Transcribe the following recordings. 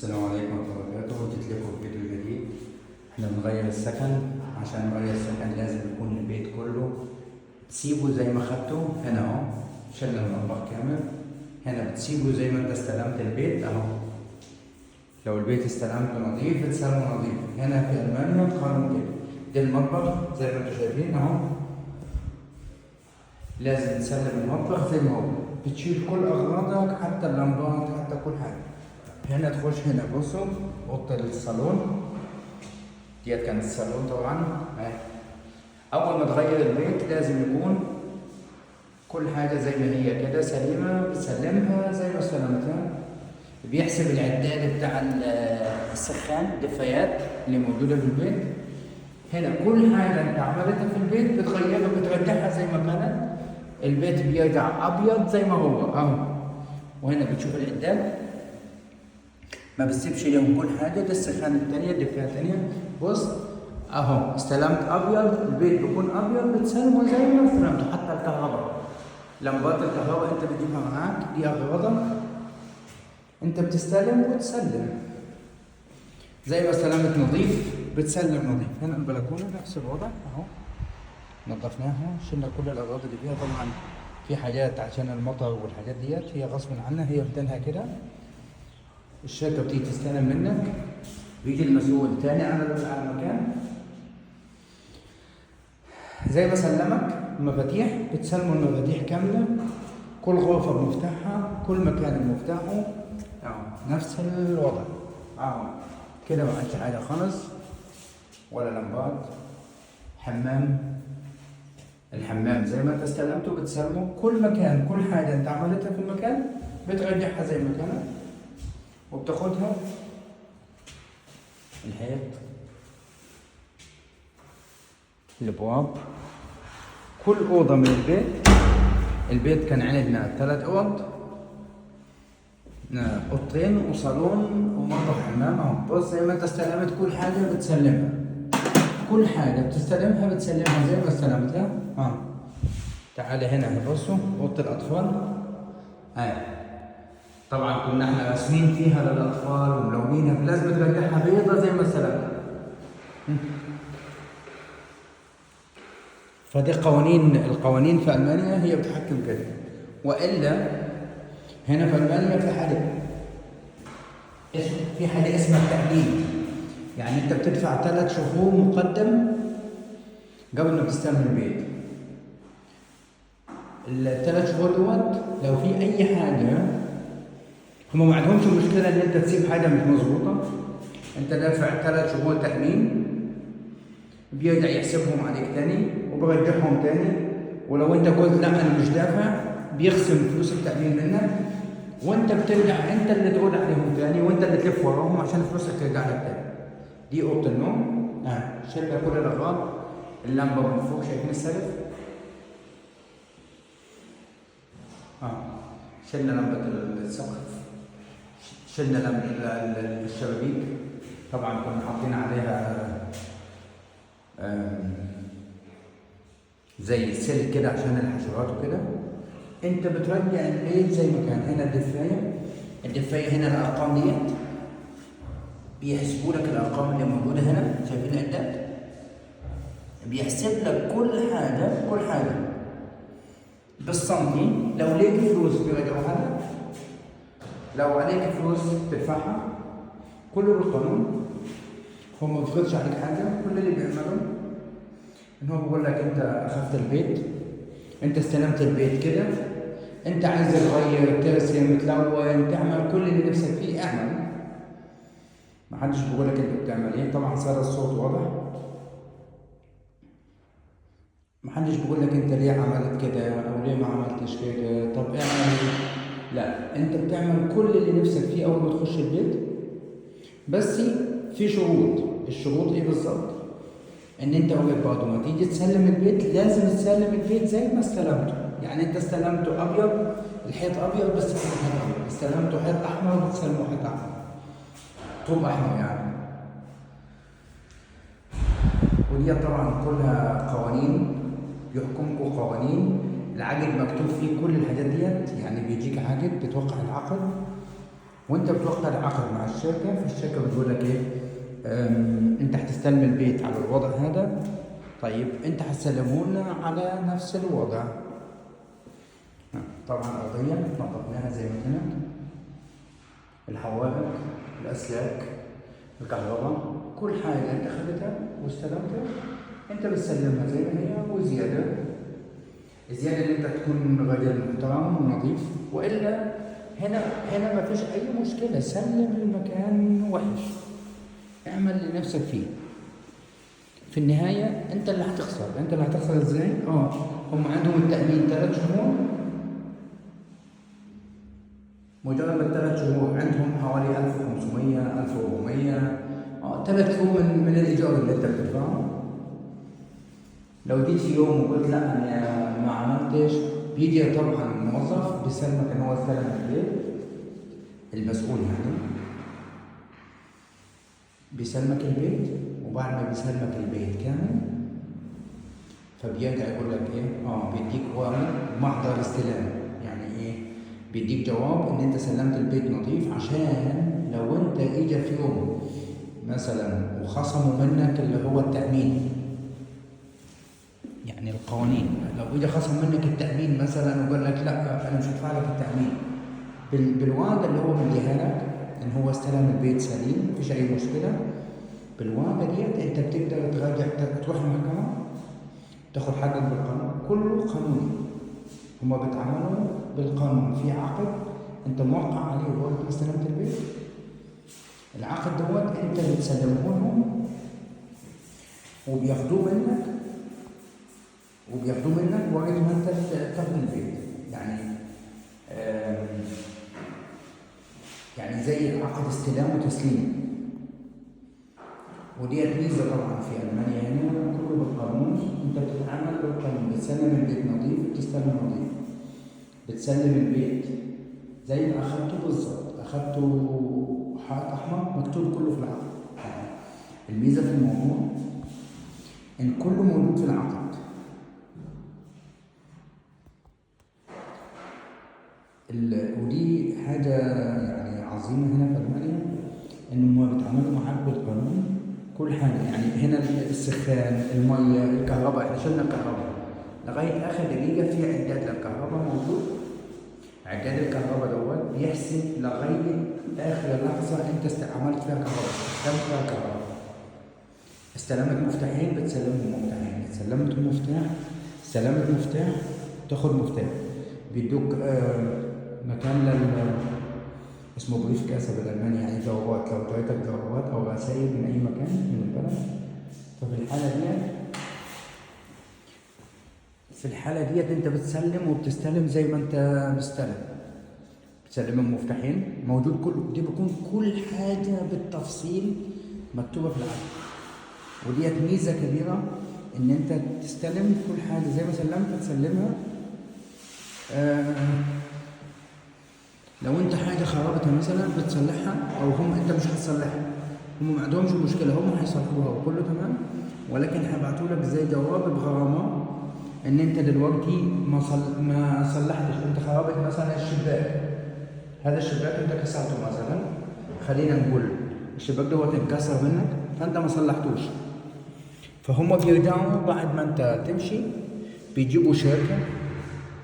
السلام عليكم ورحمة الله وبركاته. جيت لكم في فيديو جديد. احنا بنغير السكن. عشان نغير السكن لازم يكون البيت كله تسيبه زي ما خدته. هنا اهو شلنا المطبخ كامل، هنا بتسيبه زي ما انت استلمت البيت اهو. لو البيت استلمته نظيف تسلمه نظيف. هنا في المانيا القانون كده. ده المطبخ زي ما انتم شايفين اهو، لازم تسلم المطبخ زي ما هو، بتشيل كل اغراضك حتى اللمبات حتى كل حاجة. هنا تخش هنا بصوا اوضة الصالون ديت، كانت الصالون طبعا اهي. اول ما تغير البيت لازم يكون كل حاجة زي ما هي كده سليمة، بتسلمها زي ما استلمتها. بيحسب العداد بتاع السخان، الدفايات اللي موجودة في البيت. هنا كل حاجة انت عملتها في البيت بتغيرها بترجعها زي ما كانت. البيت بيرجع ابيض زي ما هو اهو. وهنا بتشوف العداد، ما بتسيبش لهم كل حاجة. ده السخان الثانية، الدفايه الثانية. بص اهو استلمت ابيض، البيت بيكون ابيض، بتسلمه زي ما استلمته. حتى الكهرباء، لمبات الكهرباء انت بتجيبها معاك، دي اغراضك، انت بتستلم وتسلم زي ما استلمت نظيف بتسلم نظيف. هنا البلكونه نفس الوضع اهو، نظفناها، شلنا كل الاغراض اللي فيها. طبعا في حاجات عشان المطر والحاجات ديت هي غصب عنها، هي بدنها كده. الشركة بتيجي تستلم منك، بيجي المسؤول تاني على المكان زي ما سلمك المفاتيح، بتسلموا المفاتيح كاملة، كل غرفة بمفتاحها، كل مكان بمفتاحه اهو، نفس الوضع اهو كده. ما عادش حاجة خالص ولا لمبات. حمام، الحمام زي ما انت استلمته بتسلمه. كل مكان، كل حاجة انت عملتها في المكان بترجعها زي ما كانت وبتاخدها. الحيط، الابواب، كل اوضة من البيت. البيت كان عندنا 3 اوض، اوضتين وصالون ومطبخ حمام اهو. بص زي ما انت استلمت كل حاجة بتسلمها، كل حاجة بتستلمها بتسلمها زي ما استلمتها. تعالى هنا بصوا اوضة الاطفال اهي. طبعا كنا احنا راسمين فيها للاطفال وملونينها، فلازم ترجعها بيضة زي ما استلمتها. فدي قوانين، القوانين في المانيا هي بتحكم كده. والا هنا في المانيا في حاجة اسمها التأمين. يعني انت بتدفع 3 شهور مقدم قبل ما تستلم البيت. ال3 شهور دوت لو في اي حاجة، هما ما عندهمش مشكلة ان انت تسيب حاجة مش مظبوطة. انت دافع 3 شهور تأمين، بيرجع يحسبهم عليك تاني وبرجعهم تاني. ولو انت قلت لا انا مش دافع، بيخصم فلوس التأمين منك، وانت بترجع انت اللي تقول عليهم تاني، وانت اللي تلف وراهم عشان فلوسك ترجع لك تاني. دي اوضة النوم شلنا كل الاغراض. اللمبة من فوق شايفين السقف، شلنا لمبة السقف، شلنا لمبة الشبابيك. طبعا كنا حاطين عليها زي سلك كده عشان الحشرات وكده. انت بترجع البيت زي ما كان. هنا الدفايه، الدفايه هنا الارقام ديت بيحسبوا لك الارقام اللي موجودة هنا، شايفين العداد بيحسب لك كل حاجة، كل حاجة بالسنتي. لو ليك فلوس بيرجعوها لك، لو عليك فلوس تدفعها، كله بالقانون. هو ما بيفرضش عليك حاجة. كل اللي بيعمله ان هو بيقول لك انت اخذت البيت، انت استلمت البيت كده، انت عايز تغير، ترسم، تلون، تعمل كل اللي نفسك فيه اعمل. ما حدش بيقول لك انت بتعمل ايه. طبعا صار الصوت واضح، ما حدش بيقول لك انت ليه عملت كده او ليه ما عملتش كده، طب اعمل. لا، انت بتعمل كل اللي نفسك فيه اول ما تخش البيت، بس في شروط. الشروط ايه بالظبط؟ ان انت واقف برضه ما تيجي تسلم البيت لازم تسلم البيت زي ما استلمته. يعني انت استلمته ابيض، الحيط ابيض بس حيط ابيض، استلمته حيط احمر بتسلمه حيط احمر، طوب احمر يعني. ودي طبعا كلها قوانين، بيحكمكم قوانين. العقد مكتوب فيه كل الحاجات ديت، يعني بيجيك عقد، بتوقع العقد وانت بتوقع العقد مع الشركة، فالشركه بتقول لك ايه؟ انت هتستلم البيت على الوضع هذا، طيب انت هتسلمه لنا على نفس الوضع. طبعا الارضية نظفناها زي ما كانت، الحوائط، الاسلاك، الكهرباء، كل حاجة انت اخذتها واستلمتها انت بتسلمها زي ما هي، وزيادة. الزيادة ان انت تكون راجل محترم ونظيف، والا هنا ما فيش اي مشكلة. سلم المكان وحش، اعمل اللي نفسك فيه. في النهاية انت اللي هتخسر. انت اللي هتخسر ازاي؟ هم عندهم التامين 3 شهور، مجرد ما 3 شهور عندهم حوالي 1500 1400، 3 شهور من الايجار اللي انت بتدفعه. لو جيت في يوم وقلت لا انا ما عملتش، بيجي طبعا الموظف بيسلمك ان هو استلم البيت، المسؤول يعني بيسلمك البيت. وبعد ما بيسلمك البيت كامل فبيرجع يقول لك ايه؟ بيديك ورقة محضر استلام. يعني ايه؟ بيديك جواب ان انت سلمت البيت نظيف، عشان لو انت اجى في يوم مثلا وخصموا منك اللي هو التأمين، يعني القوانين لو اجى خصم منك التأمين مثلا وقال لك لا انا مش هدفع لك التأمين، بالوعد اللي هو مديها لك ان هو استلم البيت سليم مفيش اي مشكلة، بالوعد ديت انت بتقدر تراجع، تروح المحكمة تاخد حقك بالقانون. كله قانوني، هما بيتعاملوا بالقانون. في عقد انت موقع عليه وقت ما استلمت البيت، العقد دوت انت بتسلمه لهم وبياخدوه منك، وبياخدوه منك وقت ما انت تاخد البيت. يعني زي عقد استلام وتسليم. وديت ميزة طبعا في المانيا، هنا كله بالقانون، انت بتتعامل بالقانون، بتسلم البيت نظيف بتستلم نظيف، بتسلم البيت زي ما اخدته بالظبط، اخدته حائط احمر مكتوب كله في العقد. يعني الميزة في الموضوع ان كله موجود في العقد. ودي حاجة يعني عظيمة هنا في المانيا، ان هم بيتعاملوا معاك بالقانون كل حاجة. يعني هنا السخان، المية، الكهرباء، احنا شلنا الكهرباء لغاية اخر دقيقة، في عداد للكهرباء موجود. عداد الكهرباء دوت بيحسب لغاية اخر لحظة انت عملت فيها كهرباء، استلمت فيها كهرباء. استلمت مفتاحين بتسلمهم مفتاحين، استلمت مفتاح، استلمت مفتاح تاخد مفتاح. بيدوك مكان لل اسمه Briefkasten بالالماني، يعني جوابات، لو جايتك جوابات او رسائل من اي مكان من البلد. ففي الحالة ديت، في الحالة ديت انت بتسلم وبتستلم زي ما انت مستلم، بتسلم المفتاحين موجود كله. دي بيكون كل حاجة بالتفصيل مكتوبة في العقد. وديت ميزة كبيرة ان انت تستلم كل حاجة زي ما سلمت تسلمها. لو انت حاجة خربتها مثلا بتصلحها، او هم انت مش هتصلحها، هم ما عندهمش مشكلة، هم هيصلحوها وكله تمام، ولكن هيبعتوا لك زي جواب بغرامه ان انت دلوقتي ما صلحتش، انت خربت مثلا الشباك، هذا الشباك انت كسرته مثلا، خلينا نقول الشباك دوت انكسر منك فانت ما صلحتوش، فهم بيرجعوا بعد ما انت تمشي بيجيبوا شركة،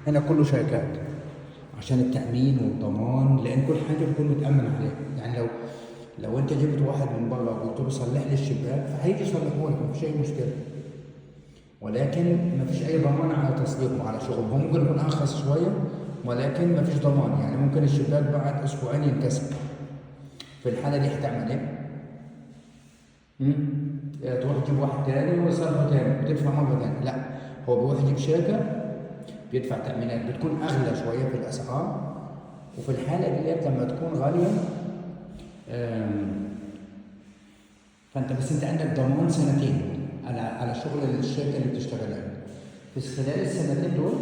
هنا كله شركات عشان التأمين والضمان، لأن كل حاجة بيكون متأمن عليها. يعني لو أنت جبت واحد من بره وقلت له صلح لي الشباك فهيجي يصلحه لك، مفيش أي مشكلة، ولكن مفيش أي ضمان على تصليحه على شغله. هو ممكن يكون أرخص شوية ولكن مفيش ضمان، يعني ممكن الشباك بعد أسبوعين ينكسر. في الحالة دي هتعمل إيه؟ تروح تجيب واحد تاني ويصلحه تاني وتدفع مرة تاني؟ لا، هو بيروح يجيب شركة بيدفع تأمينات، بتكون أغلى شوية في الأسعار. وفي الحالة ديت لما تكون غالية فأنت بس أنت عندك ضمان سنتين على شغل الشركة اللي بتشتغلها. في خلال السنتين دول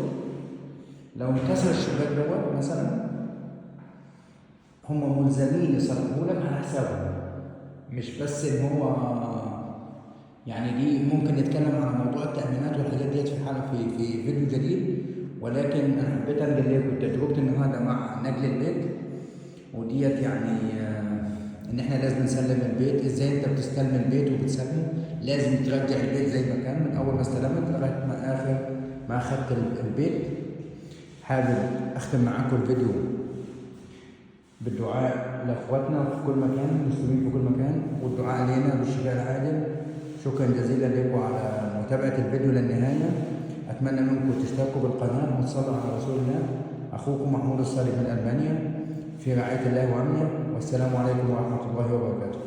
لو انكسر الشباك دوت مثلا هم ملزمين يصلحوه لك على حسابهم، مش بس إن هو يعني دي ممكن نتكلم عن موضوع التأمينات والحاجات ديت في حالة في فيديو جديد، ولكن أنا حبيت أنقل لكم تجربة النهارده مع نقل البيت. وديت يعني ان احنا لازم نسلم البيت. ازاي انت بتستلم البيت وبتسلمه؟ لازم ترجع البيت زي ما كان من اول ما استلمت لغاية ما اخر ما اخدت البيت. حابب اختم معاكم الفيديو بالدعاء لاخواتنا في كل مكان، المسلمين في كل مكان، والدعاء لنا بالشفاء العاجل. شكرا جزيلا لكم على متابعة الفيديو للنهاية. أتمنى منكم تشتركوا بالقناة وتصلوا على رسول الله. أخوكم محمود الصالح من ألمانيا، في رعاية الله وأمنه، والسلام عليكم ورحمة الله وبركاته.